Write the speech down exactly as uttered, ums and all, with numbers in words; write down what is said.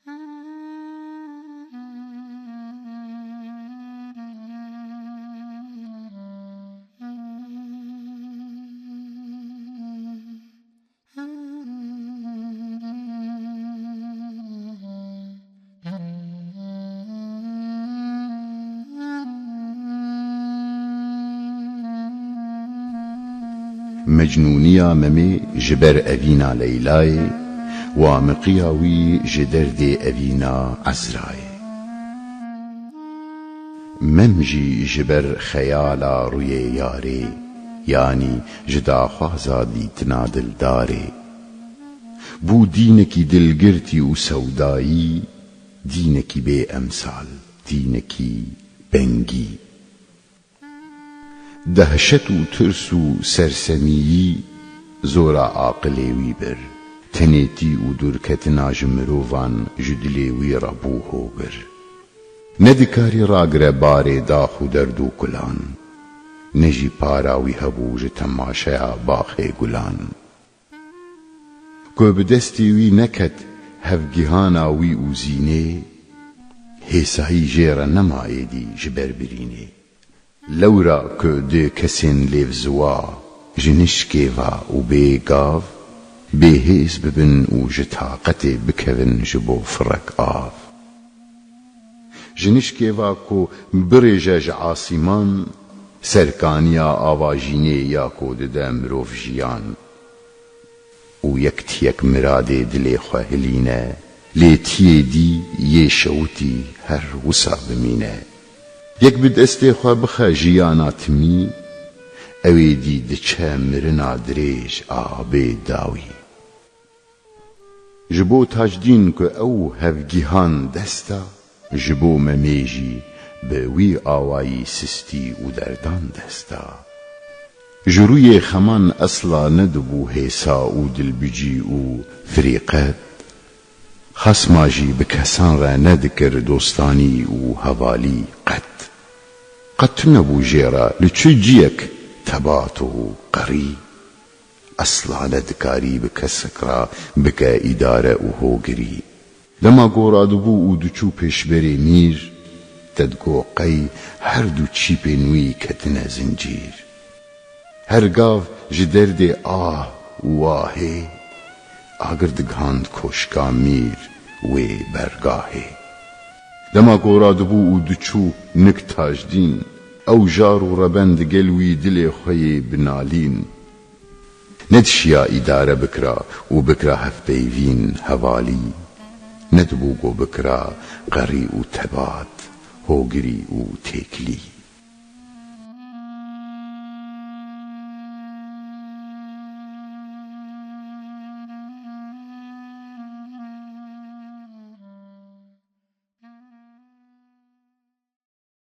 Mecnûniya Memê ji ber evîna Leylayê û amiqiya wî ji derdê evîna Ezrayê. Mem jî ji ber xeyala rûyê yarê, yanî ji daxwaza dîtina dildarê, bû dînekî dilgirtî û sewdayî, dînekî bê emsal, dînekî bengî. Dehşet û tirs û sersemiyî zora aqilê wî bir. Tenêtî û dûrketina ji mirovan ji dilê wî re bû hogir. Nedikarî ragire barê dax û derd û kulan. Ne jî para wî hebû ji temaşeya baxê gulan. Ku bi destê wî neket hevgihana wî û zînê, hêsayî jê re nema êdî ji ber birînê. Lewra ku dê kesên lêvziwa ji nişkê va û bê gav, bêhêz bibin û ji taqetê bikevin ji bo firek av. Ji nişkê va ku birêje ji asîman, serkaniya avajînê ya ku dide mirov jiyan. Û yek tiyek miradê dilê xwe hilîne, lê tiyê dî yê şewitî her wisa bimîne. Yek bi destê xwe bixe jiyana timî, ew ê dî diçe mirina dirêj a bê dawî. Ji bo Tacdîn ku ew hevgihan dest da, ji bo Memê jî bi wî awayî sistî û derdan dest da. Ji rûyê xeman esla nedibû hêsa û dilbicî û firîqet, xasma jî bi kesan re nedikir dostanî û hevalî qet. Qet tunebû jê re li çi ciyek tebat û qerî. Esla nedikarî bi kesek re bike îdare û hogirî. Dema ku radibû û diçû pêşberê mîr, te digot qey her du çîpên wî ketine zincîr. Her gav ji derdê ah û ahê, agir digihand koşka mîr wê bergahê. Dema ku radibû û diçû nik Tacdîn, ew jar û reben digel wî dilê xwe yê binalîn. Nedişiya îdare bikira û bikira hevpeyvîn hevalî. Nedibû ku bikira qerî û tebat, hogirî û têkilî.